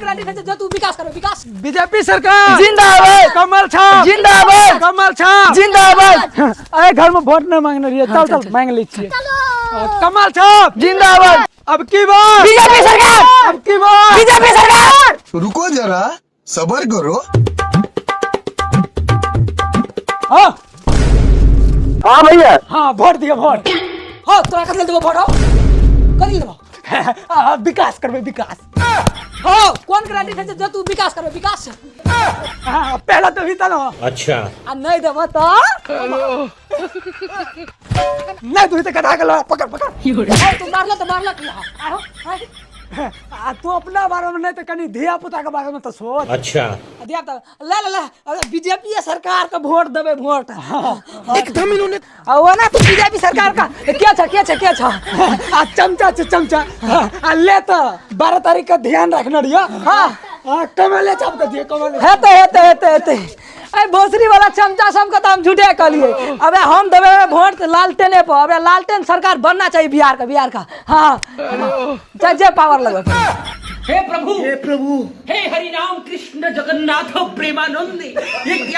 Guarantee छै जे तू विकास करबे विकास? बीजेपी सरकार जिंदाबाद। कमल छाप जिंदाबाद। कमल छाप जिंदाबाद। अरे घर में वोट नहीं मांगने रहिए, चल चल मांग ली छियै। कमल छाप जिंदाबाद। अब की बार बीजेपी सरकार। अब की बार बीजेपी सरकार। रुको जरा, सबर करो। हाँ। हाँ भैया। हाँ, वोट दियो वोट। हाँ, तोरा कथी लेल देबो वोट? हो, कथी लेल देबो? आ, विकास करबै विकास। हो, कोन गारंटी छै जे तू विकास करबे विकास? हाँ, पहला तो भी ना। अच्छा। आ नहीं देबो तो? नहीं तू तो कटा के ला, पकड़ पकड़। हो, तू मारल तो मारल की। हाँ, आहो आय। आ तू अपना बारे में नहीं तो कनी धिया पुता के बारे में तो सोच। अच्छा। दिया तो ले ले ले। अरे बीजेपी सरकार का वोट देबे वोट एकदम इन्होंने। आ वो ना तू बीजेपी सरकार का क्या छ, क्या छ, क्या छ? आ चमचा छ चमचा। आ ले तो 12 तारीख का ध्यान रखना रियो। हाँ। हाँ, कमले छाप के दिए कमले। हेते हेते हेते हेते। अरे भोसरी वाला चमचा सब के तो हम झूठे कहलिए। अबे हम देबे वोट लालटेने पर। अबे लालटेन सरकार बनना चाहिए बिहार का, बिहार का। हाँ, जय जय पावर लगे। हे प्रभु, हे प्रभु, हे हरि राम कृष्ण जगन्नाथ प्रेमानंद, ये क्या?